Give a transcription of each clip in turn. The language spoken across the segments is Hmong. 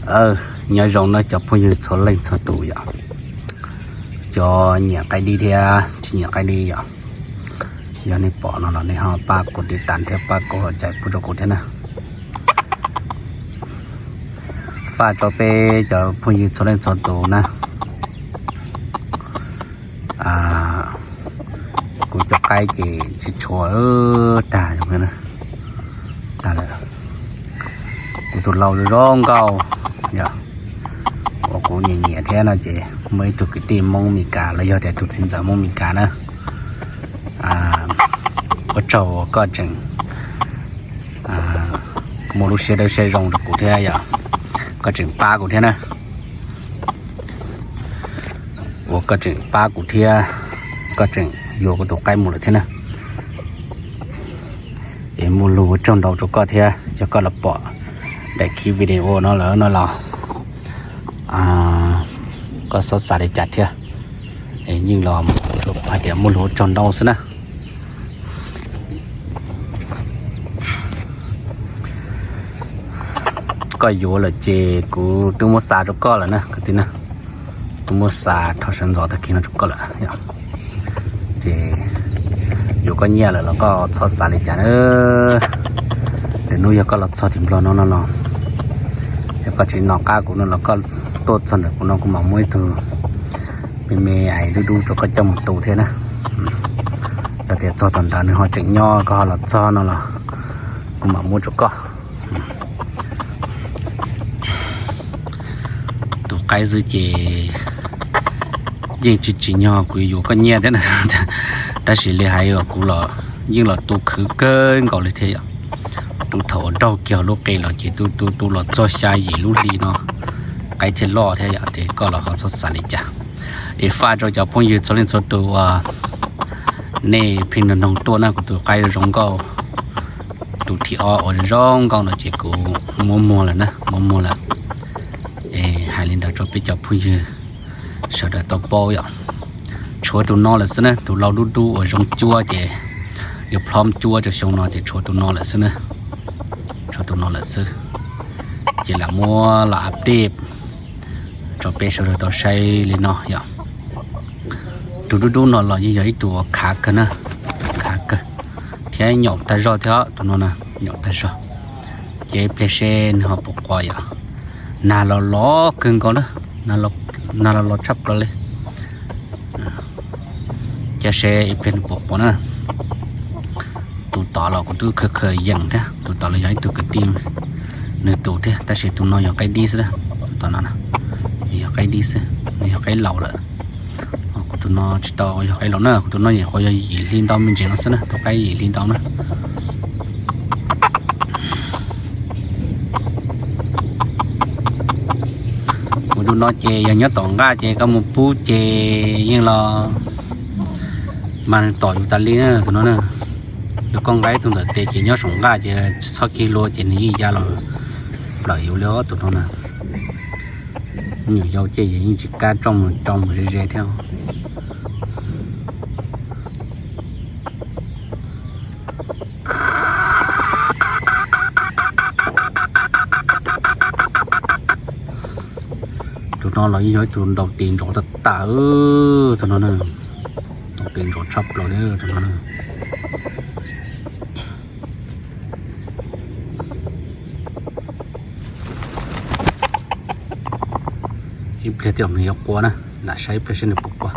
Aw, nyob zoo na cov phooj ywg txhua leej txhua tus yom, cov nyiam qaib dib thiab tsis nyiam qaib dib yom. Yog nej pom no los nej ho pab kuv tiv tas thiab pab kuv hauv cai pub rau kuv thiab na. Faj rau peb cov phooj ywg txhua leej txhua tus na. Kuv cov qaib ces tsis tshua tag, tag lawm. Kuv tus lau zoo nkauj yom, uas kuv nyiam nyiam thiab no ces muaj ib tug kwv tij Hmoob Mes Kas los yog tias tus txiv ntxawm Hmoob Mes Kas na, ua tsaug uas koj tseem muaj lub siab dawb siab zoo rau kuv thiab yom, koj tseem pab kuv thiab na. Uas koj tseem pab kuv thiab, koj tseem yuav kuv tus qaib mus lawm thiab na. Es muaj lus ua tsaug ntau rau koj thiab, yog koj los pom daim clip video no lawm no los koj xob xav li cas thiab, es yeej los hais tias muaj lus ua tsaug ntau xwb na. Koj yuav lawm ces kuv twb muab xa rau koj lawm na kwv tij na. Twb muab xa rho sawv ntxov tag kis no rau koj lawm. Ces yuav koj nyiaj lawm los koj txhob xav li cas na. Lwm hnub yog koj los txog tim Nplog no no los, yog koj tsis nco qab kuv no los koj tuaj txog ntawm kuv no kuv mam muab ib tug me me ais dub dub rau koj coj mus tu thiab na. Yog tias txog thaum ntawd nws ho tseem nyob koj ho los txog no los kuv mam muab rau koj. Tus qaib xwb ces yeej tsis tsim nyog kuv yuav koj nyiaj thiab na. Tab sis li hais uas kuv los yeej los tu khwv kawg nkaus li thiab yom. Tu thaum uas daug kiag lub qe los ces tu tu tu los txog xya yim lub hli no qaib thiaj loj thiab yom, ces koj los ho txhob xav li cas. Es faj rau cov phooj ywg txhua leej txhua tus uas nej pheej nrog noog tuaj na, kuv tus qaib zoo nkauj, tus thib ob uas zoo nkauj no ces kuv muab muag lawm na, muab muag lawm. Es hais li ntawd rau peb cov phooj ywg sawv daws tau paub yom. Tshuav tus no lawm xwb na, tus lau dub dub uas zoo cuab ces yuav plhob cuab rau xyoo no ces tshuav tus no lawm xwb na. Tshuav tus no lawm xwb. Ces lam muab los update rau peb sawv daws tau saib li no yom. Tus dub dub no los yeej yog ib tug uas khav kawg na, khav kawg, thiab nyaum tag zog thiab tus no na, nyaum tag zog. Ces ib pliag seb nws ho puas quav yom. Nag los los kawg nkaus na, nag los los tshaj plaws li. Cia seb ib pliag nws puas quav na. Tus tod los kuv twb khaws khaws yeem thiab, tus tod los yog ib tug kwv tij nws tus thiab, tab sis tus no yog qaib dib xwb, tus tod no yog qaib dib xwb, nws yog qaib laus lawm. Kuv tus no tsis tau yog qaib laus na, kuv tus no nyuam qhuav yog yim hli ntau me ntsis no xwb na, tus qaib yim hli ntau na. Kuv tus no ces yog nyob tom nqaj ces koj mus pub ces yeej los mas nws tom yus tas li na tus no na. Yog koj nqa ib tug ntawm tes ces nyob saum nqaj ces txhob kiag hlua ces nws yeej ya los plawm yus li os tus no na. Me nyuam yaus ces yeej tsis kam tso mus, tso mus ze ze thiab. Tus no los yeej yog ib tug ntaus tes ntsov tag tag, tus no na, ntaus tes ntsov tshaj plaws li tus no na. Ib pliag twb nws yuav quav na, lam saib ib pliag seb nws puas quav.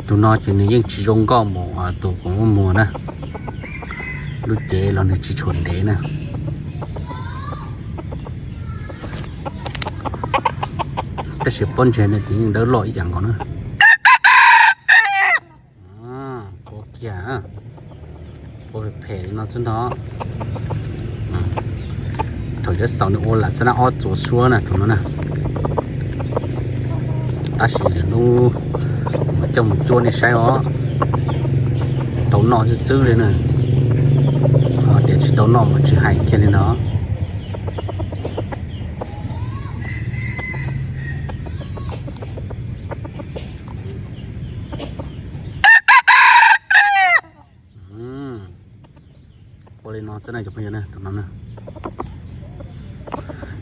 Tus no ces nws yeej tsis zoo nkauj mus tus kuv muab muag na, lub cev los nws tsis tshua ntev na. Tab sis pob ntseg no ces yeej dawb loj ib yam nkaus na. Quav kiag, quav phem phem li no xwb ntag. Thaum yuav xaus nws ua lam xab nab ob txuas suab na tus no na. Tab sis lwm hnub mam coj mus cuab nej saib os. Tau noj xwb xwb li na. Tias tsis tau noj mas tsis hais kiag li ntag. Xwb na cov phooj ywg na, tus no na,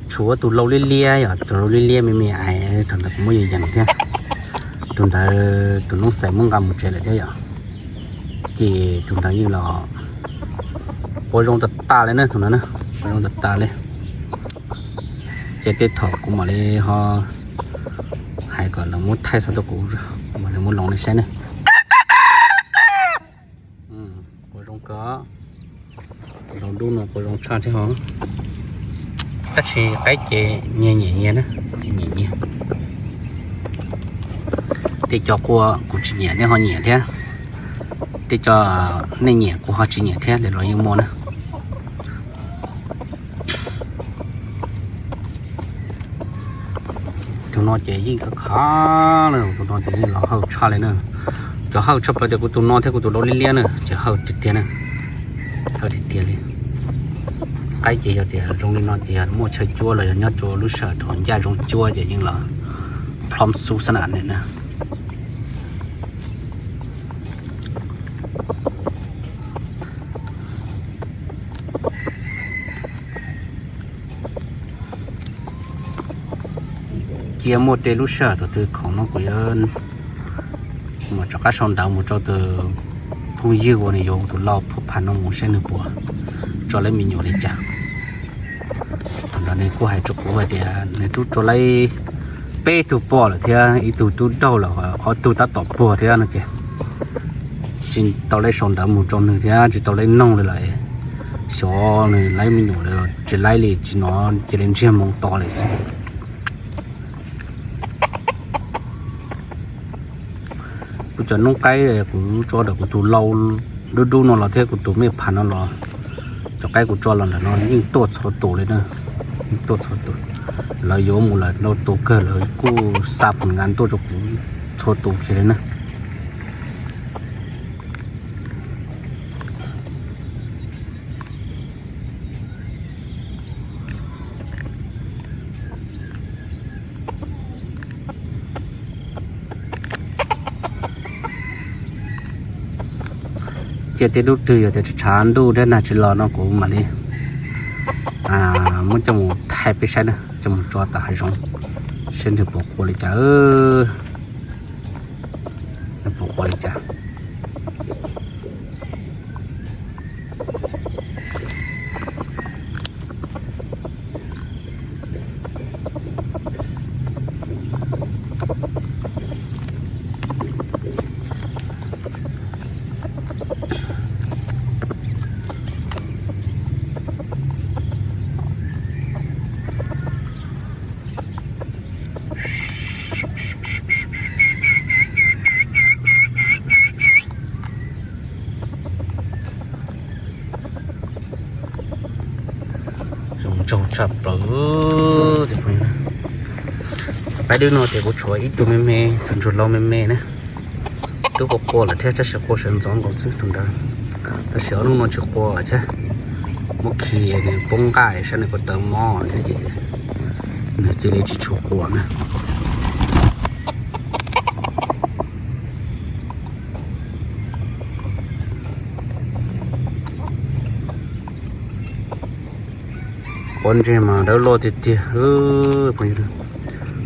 tshuav tus lau liab liab yom, tus lau liab liab me me ais, thaum ntawd kuv muab yees yees thiab. Tus ntawd tus noob xais muab nqa mus tsev lawm thiab yom. Ces tus ntawd yeej los quas zoo tas tas li na, tus ntawd na, quas zoo tas tas li. Ces tej thaum kuv mam li ho hais kom lawv muab thaij xa tuaj kuv, kuv mam li muab loov nej saib ne. Quas zoo kawg, tus lau dub no quas zoo tshaj thiab ho. Tab sis qaib ces nyias nyiam nyias na, nyiam nyias. Tej co quas kuv tsis nyiam nej ho nyiam thiab, tej co nej nyiam kuv ho tsis nyiam thiab, li los yeej muaj na. Tus no ces yeej khav khav na, tus no ces yeej los hawj tshaj li na. Cov hawj tshaj plaws ces kuv tus no thiab kuv tus lau liab liab na ces hawj tiag tiag na, hawj tiag tiag li. Qaib ces yog tias zoo li no ces yog muaj chaw cuab los yog nyob rau lub sij hawm rau ncaj zoo cuab ces yeej los plhom xub xab nam ne na. Cia muaj tej lub sij hawm thaum twg khoom no kuv yuav mus rov qab sau ntawv mus rau tus phooj ywg uas nws yuav tus lau phuj phas no mus seb nws puas tso laib me nyuam li cas. Thaum ntawd nws kuj hais rau kuv hais tias nws twb tso laib peb tug poj lawm thiab ib tug tub daug lawm, ob tug tab tom puag thiab no ces tsis tau laib sau ntawv mus rau nws thiab tsis tau laib noog li lawm. Xyov nws laib me nyuam lawm tsis laib li, tsis no cia li ntsiag moo to lawm xwb. Kuv cov noob qaib kuv tso ntawm kuv tus lau dub dub no los thiab kuv tus mej phas no los, cov qaib kuv tso los ntawm no yeej tuaj txhua tus li na, yeej tuaj txhua tus. Lawv yuav mus lawm ntau tus kawg, lawv kuj xa phom nkas tuaj rau kuv txhua tus kiag li na. Cia tej lub twg yog tias tshav ntuj thiab nag tsis los no kuv mam li muab coj mus thaij peb saib na, coj mus tso tom hav zoov seb nws puas qua li cas, nws puas qua li cas. Zoo ntsaug tshaj plaws. Qaib dub no ces kuv tshuav ib tug me me, tus ntsuag lau me me na. Twb qua qua lawm thiab, tab sis qua sawv ntxov nkaus xwb tus ntawd. Tab sis ob hnub no tsis qua thiab, muab khi nws poob nqaij saib nws puas tawv mob thiab ces nws cia li tsis tshua qua na. Pob ntseg mas dawb loj tiag tiag,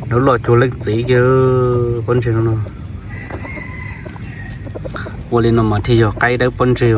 dawb loj cuag leej txiv kiag pob ntseg no. Ua li no mas thiaj yog qaib dawb pob ntseg.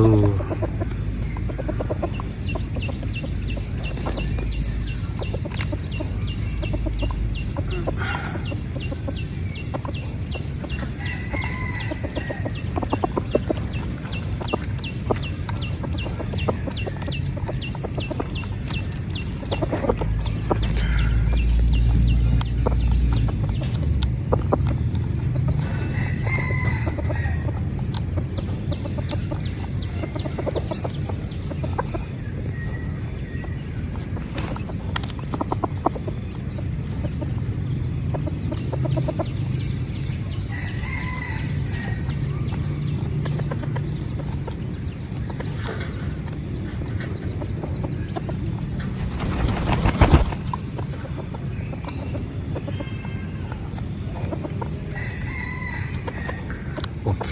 Ok,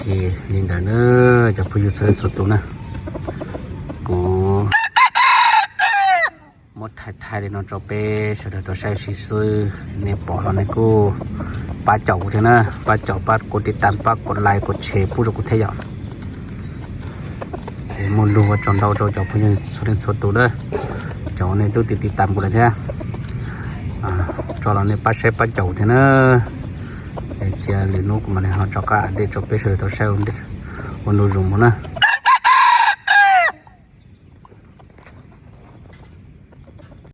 li ntawd na cov phooj ywg txhua leej txhua tus na, kuv Thaij thaij li no rau peb sawv daws tau saib xwb, nej pom los nej kuj pab caum kuv thiab na, pab caum, pab kuv tiv tas, pab kuv like, kuv share pub rau kuv thiab yom. Es muaj lus ua tsaug ntau rau cov phooj ywg txhua leej txhua tus na, cov nej twb tiv tiv tas kuv lawm thiab, tso los nej pab saib pab caum thiab na. Es cia lwm hnub kuv mam li ho rov qab update rau peb sawv daws tau saib ua ntu zus mus na.